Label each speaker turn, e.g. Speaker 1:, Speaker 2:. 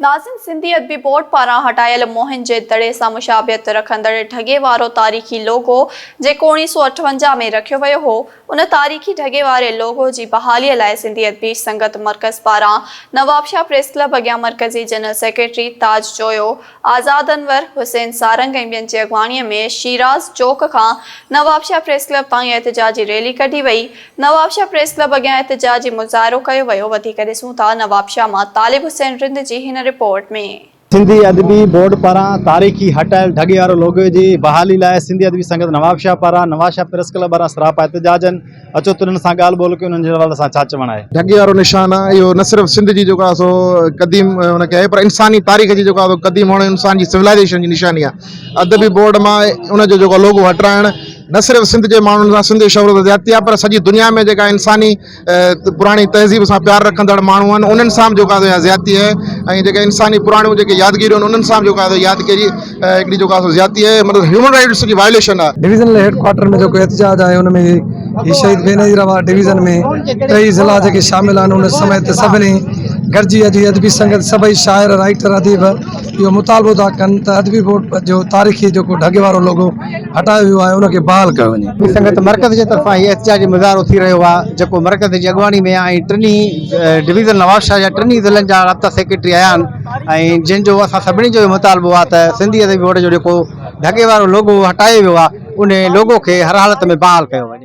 Speaker 1: ناظم سنڌي ادبي بورڊ پاران هٽايل موهن جي دڙي سان مشابهت رکندڙ ڍڳي وارو تاريخي لوگو جيڪو 1958 ۾ رکيو ويو هو، ان تاريخي ڍڳي واري لوگو جي بحالي لاء سنڌي ادبي سنگت مرڪز پاران نوابشاهه پريس ڪلب اڳيان مرڪزي جنرل سيڪريٽري تاج جويو، آزاد انور، حسين سارنگ ۽ ٻين جي اڳواڻي ۾ شيراز چوڪ کان نوابشاهه پريس ڪلب تائين احتجاجي ريلي ڪڍي وئي، نوابشاهه پريس ڪلب اڳيان احتجاجي مظاهرو ڪيو ويو، وڌيڪ ڏسون ٿا نوابشاهه مان طالب حسين رند جي هن رپورٽ ۾.
Speaker 2: سنڌي ادبي بورڊ پاران تاريخي هٽايل ڍڳي وارو لوگو جي بحالي لاء سنڌي ادبي سنگت نوابشاهه پاران نوابشاهه پريس ڪلب ٻاهران سراپا احتجاجن اچو ته انهن سان ڳالهه ٻولهه ڪيون انهن جي حوالي سان ڇا چوڻ آهي.
Speaker 3: ڍڳي وارو نشان آهي اهو نه صرف سنڌ جي جيڪو آهي سو قديم ان کي آهي پر انساني تاريخ جي جيڪو آهي سو قديم هئڻ انسان جي سولائيزيشن جي نشاني آهي ادبي بورڊ مان ان جو جيڪو لوگو هٽرائڻ نه صرف سنڌ جي ماڻهن سان سنڌ جي شعور سان زيادتي آهي پر سڄي دنيا ۾ جيڪا انساني پراڻي تهذيب سان پيار رکندڙ ماڻهو آهن انهن سان به جيڪو آهي زيادتي آهي ۽ جيڪا انساني پراڻيون جيڪي يادگيريون آهن انهن سان به جيڪو آهي يادگيري هڪڙي جيڪو آهي سو زيادتي آهي مطلب هيومن رائٽس جي وائليشن آهي.
Speaker 4: ڊويزنل هيڊ ڪوارٽر ۾ جيڪو احتجاج آهي ان ۾ هي شهيد بينظير آباد ڊويزن ۾ ٽئي ضلعا جيڪي شامل آهن ان سميت سڀني گڏجي اڄ هي ادبي سنگت سڀئي شاعر رائيٽر اديب اهو مطالبو ٿا ڪن ته ادبي بورڊ جو تاريخي جيڪو ڍڳي وارو لوگو هٽايو ويو آهي ان کي بحال ڪيو وڃي.
Speaker 2: ادبي سنگت مرڪز جي طرفان هي احتجاجي مظاهرو ٿي رهيو آهي جيڪو مرڪز جي اڳواڻي ۾ ۽ ٽنهي ڊويزن نوابشاهه جا ٽنهي ضلعن جا رابطا سيڪريٽري آيا آهن ۽ جن جو اسان سڀني جو اهو مطالبو آهي ته سنڌي ادبي بورڊ جو جيڪو ڍڳي وارو لوگو هٽايو ويو آهي ان لوگو کي هر حالت ۾ بحال ڪيو وڃي.